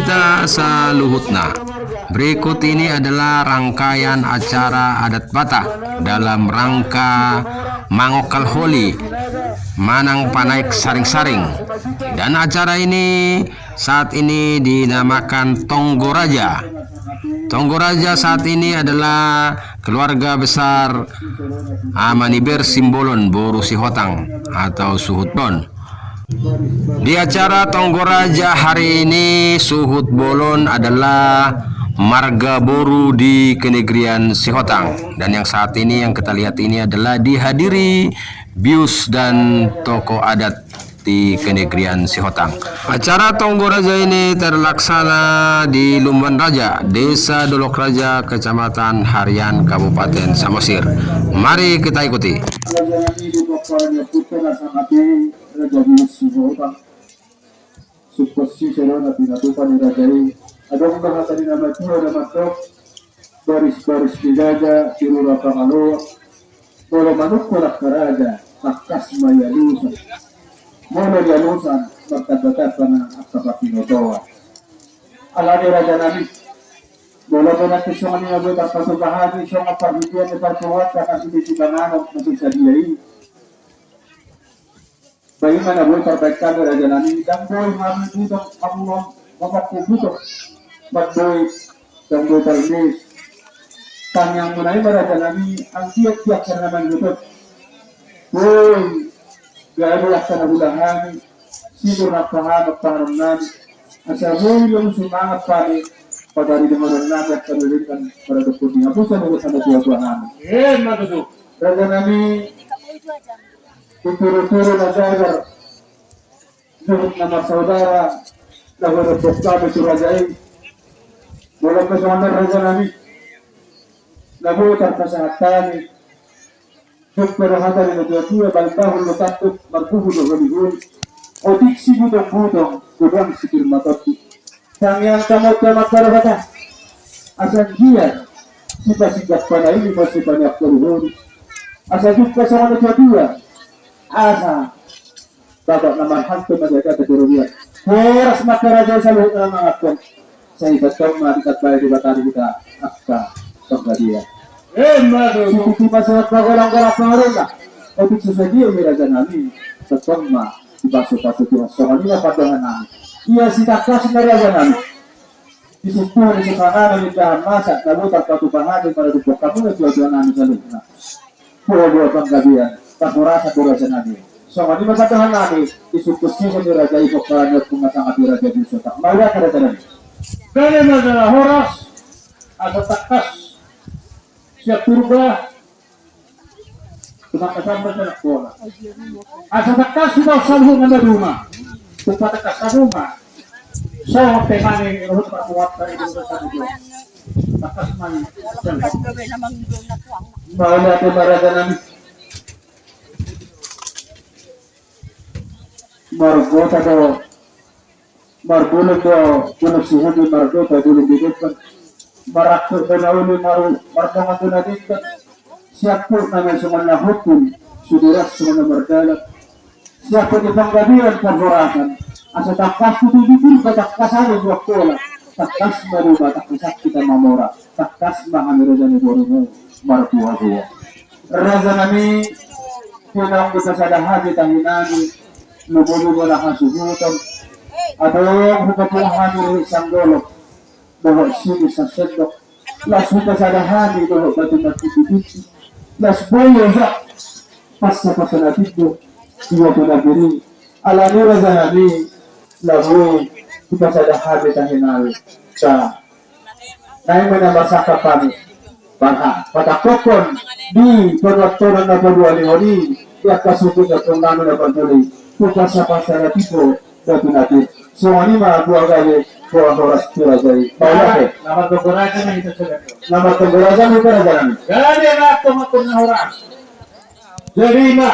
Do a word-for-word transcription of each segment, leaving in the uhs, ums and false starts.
Hita saluhutna. Berikut ini adalah rangkaian acara adat Batak dalam rangka mangongkal holi, manang panaek saring-saring. Dan acara ini saat ini dinamakan Tonggo Raja. Tonggo Raja saat ini adalah keluarga besar Ama ni Ber Simbolon boru Sihotang atau Suhut Bolon. Di acara Tonggo Raja hari ini, Suhut Bolon adalah marga boru di kenegrian Sihotang. Dan yang saat ini yang kita lihat ini adalah dihadiri bius dan tokoh adat di kenegrian Sihotang. Acara Tonggo Raja ini terlaksana di Lumban Raja, Desa Dolok Raja, Kecamatan Harian, Kabupaten Samosir. Mari kita ikuti. Raja nami di Bapaknya Putra Nasangati, Raja Bius Sihotang. Sukses si Serona pinatupa ni raja i. Adong do hata ni na matua na mandok, baris-baris ni raja, sirura pangaloa. Molo manungkun angka raja, tangkas ma ialusan. Molo dialusan, martamba-tamba na angka parbinotoan. Alani raja nami, molo pe nanti songon i na boi tarpatupa hami, songon parbinotoan ni partuatta na sude sipanganon na sadia i. Baen ma na boi tarbaen hami raja nami, ndang boi hami buta, hamu mamangku buta. Ndang boi, ndang boi tarmis. Tangiang muna i ma raja nami, anggiat tiap hita na manggotot. Boi gabe angka na hula hami, sinur na pahan, pahanon nami. Asa boi lobi sumangat hami, pagari dohonon nami angka na denggan, pada dokon ni hapusan dohot na tua-tua nami. Emma tutu. Raja nami, Tuturu-turu na jagar, suhut na marsaudara, na hurombok hami tu raja i. Molo pe songon on raja nami, na boi tarpasahat hami. Jumpa do hata ni na tua-tua, bahen bahul do tanduk, marbuhu do holi-holi. Otik sibutong-butong, godang sipir matonduk. Tangiang hamu ma tu Amanta Debata. Asa anggiat sipasindak panaili ma sipaniak holi-holi. Asa jumpa songon na tua-tua. Asa bapak na marhalto ma di hata di robean. Horas ma angka raja i saluhutna manganhon. Sai tongtong ma ditambai Debata di hita angka panggabean. Emma tutu. Sititi ma sehat pagolanggolang pangarona. Otik so sadia i raja nami. Tongtong ma dipasu-pasu Tuhan, songon i ma pandohan nami. Ia sitangkasna raja nami. Di sintua ni sipanganon indahan masa na boi tarpatupa hami maradophon hamu na tua-tua nami saluhutna. Boha-boha panggabean, parhorasan do raja nami. Songon i ma pandohan nami, di sungkun-sungkun ni raja i, pomparan ni ompung na sangap i raja Bius Sihotang. Mauliate raja nami. Gabe ma jala horas, asa tangkas sian Purba, Tumangkas ma sian Angkola. Asa tangkas ma saluhutna maduma. Tung patangkas hamu ma. Songon pe mani rohot partuatta i do saluhutna. Tangkas ma i. Mauliate ma raja nami. Margota do. Marbulung do, bulung sihudi margota, bulung di depan. Marangkup do na uli, mar-, mardongan do na denggan. Siamputna ma songon na hundul, sude ras songon na mardalan. Siamput ni panggabean parhorasan. Asa tangkas tu tujuh puluh, tangkas hami tu Angkola. Tangkas ma ruma, tangkas hita mamora. Tangkas ma hami raja ni borumu, martua-tua. Raja nami, pinang dipasada hami tahi nami, lubu-lubu na hasuhuton. Adong hupatua hami rihit sanggolok, dohot sinis sasendok. Laos hupasada hami dohot batu martinggi-tinggi. Laos boi ojak pasa-pasa na tindo, dua tu na piring. Alani raja nami, na boi hupasada hami tahi nami. Sa Naeng ma na marsangkap hami. Baha, patangkokhon di panuan-panuan na paduahon i, di angka suku na tongtong na parjolo i, tu pasa-pasa na tindo, batu na pir. Songon i ma buah gabe, buah horas tu raja i. Bawa ke. Na martonggo raja ma hita sudah. Na martonggo raja ma hita raja nami. Gabe ma tonggo na horas. Jadi ma.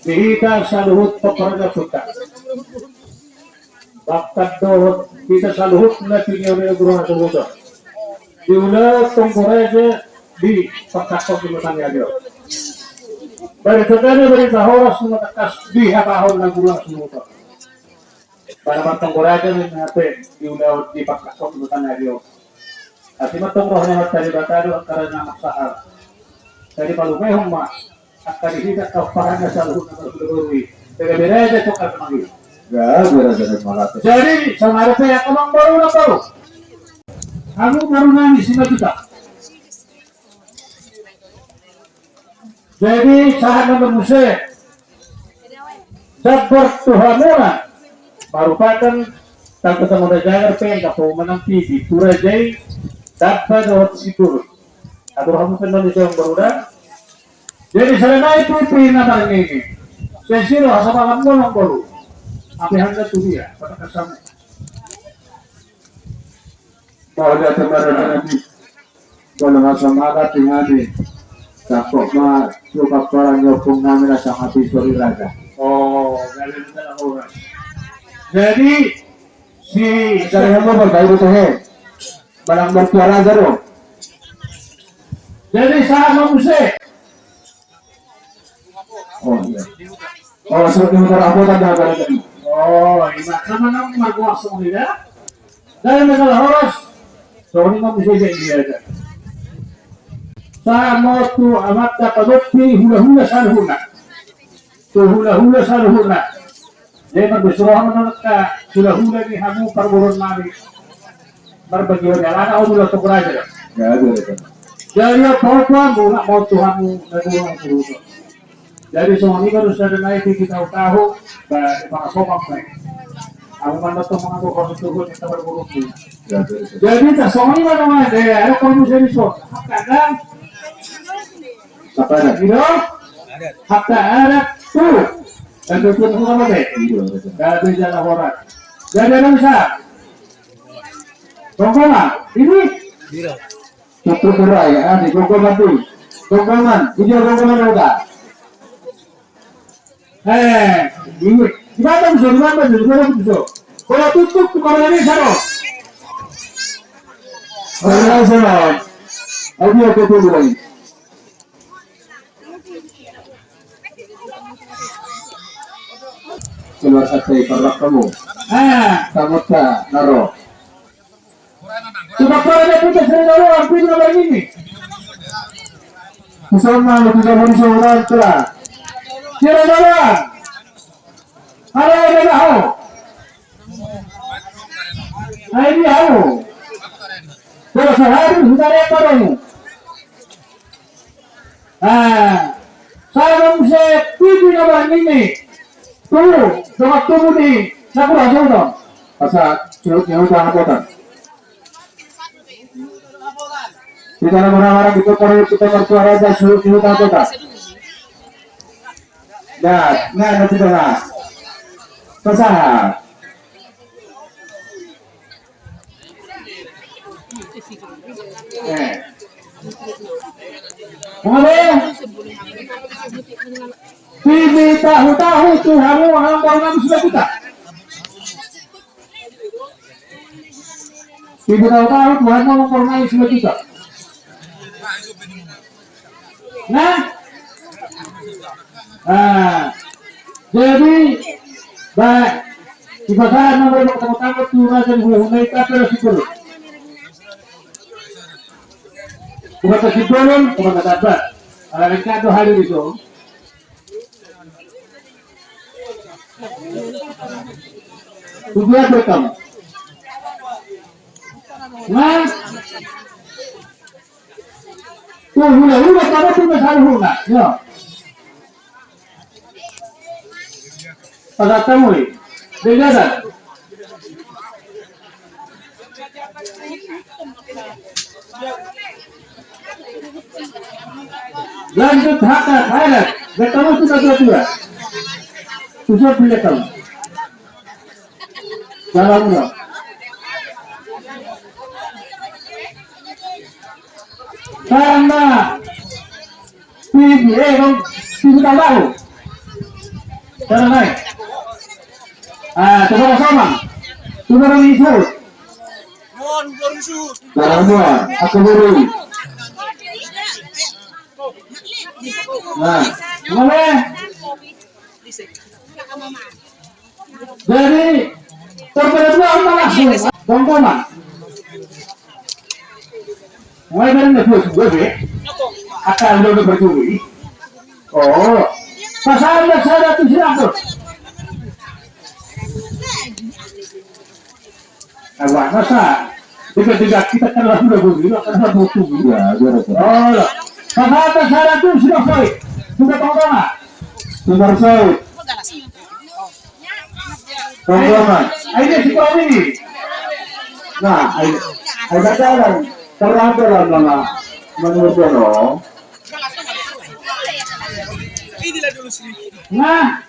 Di hita saluhut pangkarajaon huta. Bahkan dohot hita saluhutna tinio ni guru hasuhuton. Di ulaon tonggo raja di pangkarajaon di mataniajo. Bari tegana bari tahoras na tangkas di hatahon na guru hasuhuton. Pada martonggo raja do ninna pe di ulaon di pangkathokhon do tanah i on. Asi ma tong roha ni Amanta Debata do angka raja na marsahal. Jadi palumaehon ma angka di hita angka pomparanna saluhutna marhula boru i. Gabe raja tongka mangi. Gabe raja dan malate. Jadi saonari pe angka amangboru, amangboru, hamu boru nami Simanjuntak. Jadi sahat ma muse. Jambar tu hamuna marupakan tangku tangku raja pe angka parumaen Pipi tu raja i. Tamba dohot Sibolon. Atur hamu pe non i, amangboru da. Jadi sada nai Pipi na marnini. Sesiro hasabakan molo, amangboru. Ape handa tu dia patangkas hamu. Mauliate ma raja nami. Molo hasabakan di hami, tangkok ma tu pomparan ni ompung nami na sangap i sori raja. Oh, gabe ma jala horas. Jadi si, jadi hamu ma baru tu he. Manang martua raja do. Jadi sahat ma muse. Oh iya. Oh, surat ni Huta Rambutan dah, berarti. Oh, ima sama nang margoas songon i da. Dari negara horas. Songon i ma muse jadi dia da. Sahat ma tu amanta panompi hulahula saluhutna. Tu hulahula saluhutna. Jadi marbisuroha ma angka hulahula ni hamu parboruon nami. Marbagi on alana on ulaon tonggo raja do. Ya, ya, ya. Jadi apa-apa, mulak ma tu hamu na dua hamu. Jadi songon i ma do sada nai di hita tahu-tahu, ba, para sopak nai. Aku kan datang mengaku kau itu pun kita berburu. Ya, ya, ya. Jadi tak songon i ma do nai, eh, ada kau bisa di son. Apa ada? Apa ada? Gitu? Apa ada? Tuh. Dan betul semua apa deh? Iya, betul. Gak ada jalan orang. Jadi ada bisa. Gonggongan. Ini? Tutu turai, ah, di gonggongan tu. Gonggongan. Ini gonggongan udah. Eh, ini. Di mana bisa, di mana bisa, di mana bisa? Kalau tutup, di mana ini, sana? Mana sana? Ayo, dia tutup lagi. Keluar sate, parlak kamu. Ah. Kamu tak naruh. Coba kau ada punya seri lalu, hampir nama ini. Bisa mah, lu tidak mau disuruh orang tua. Kira lawan. Ada yang ada tahu. Nah, ini tahu. Kalau sehari sudah ada apa dong? Ah, salam se Pipi na marnini. Tu, dongan tubu ni Sakur Hasoton. Asa, suhut ni Huta Hapotan. Hita na mura-mura, hita parlu, hita martua raja, suhut ni Huta Hapotan. Nah, nah, nah, sudah, nah. Pasahat. Eh. Molo. Pipi tahu-tahu tu hamu, hamu, hamu sudah kita. Pipi tahu-tahu tu hamu, hamu, hamu sudah kita. Nah. Nah. Jadi, baik. Dipasahat ma molo tanggo-tanggo tu raja ni hulahula i, tapi ro Sibolon. Bukan ke Sibolon, bukan ke Tamba. Ala lengkap do hadir di son. Tujuan berkam. Nah. Tu hulahula, tama tu masalah hula. Ya. Pasahat hamu i. Dengaran. Lanjut hata, hata. Bertemu sudah dua-dua. Sudah boleh tahu. Dalam lo. Karena Pipi, eh, bang, Pipi tahu. Cara naik. Ah, coba kosong, Bang. Coba orang isut. Cara semua, aku beri. Nah, boleh. Jadi, Torpedo dua on ma langsung. Tongkonan. Mulai dari na dua dua be. Akan dua dua berdua. Oh. Pasaran saratus ribu. Awak masa. Tiga-tiga kita kan langsung dua dua, kan langsung dua dua. Ya, dua dua. Oh. Pasaran saratus ribu. Sudah tongkonan. Sudah saut. Tongkonan. Ayo, si Tommy. Nah, ayo. Ayo, baca lah. Terang-terang, Mama. Menurut Bono. Nah.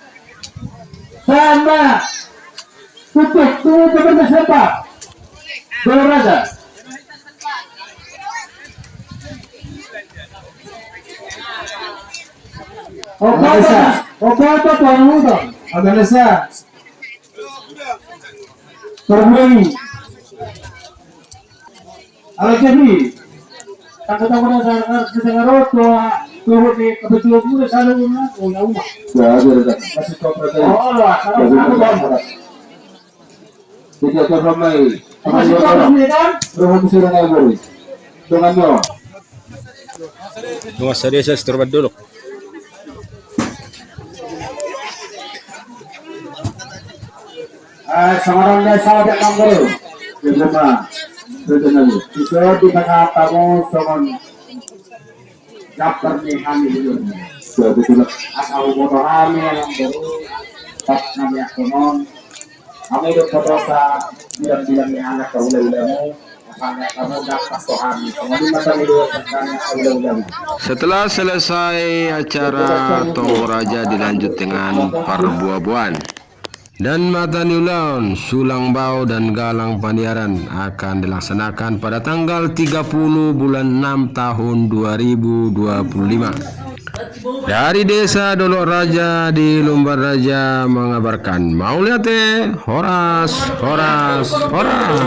Sama. Tutup. Tunggu pemerintah siapa? Belum ada. Opa, opa, opa, opa, opa. Agak lesa. Tergurangi. Ala jadi. Tangga-tangga dasar, dasar, dasar, roto, turut di kebetulan gue selalu ngomong, oh, ya, umat. Ya, ada, ada. Masih kau percaya. Oh, lah, kalau aku mau. Tiga korban mai. Masih kau, masih, kan? Roha musik dengan bori. Dengan nyawa. Dongan sadesa Sitorop Mandolok. Eh, songon on do sahabat nang boru. Di rumah. Di tengah. Iso di tengah tamu songon gambar ni hami di rumah. Ya, betul. Asal boto hami nang boru. Pas nami akonon. Hami do boto sa bilang-bilang ni anak ka hula-hulamu. Setelah selesai acara, Tonggor Raja dilanjut dengan parboaboaan. Dan mata ni ulaon, sulang bao dan galang paniaran akan dilaksanakan pada tanggal tiga puluh bulan enam tahun dua ribu dua puluh lima. Dari Desa Dolok Raja di Lumban Raja mengabarkan, mauliate, horas, horas, horas.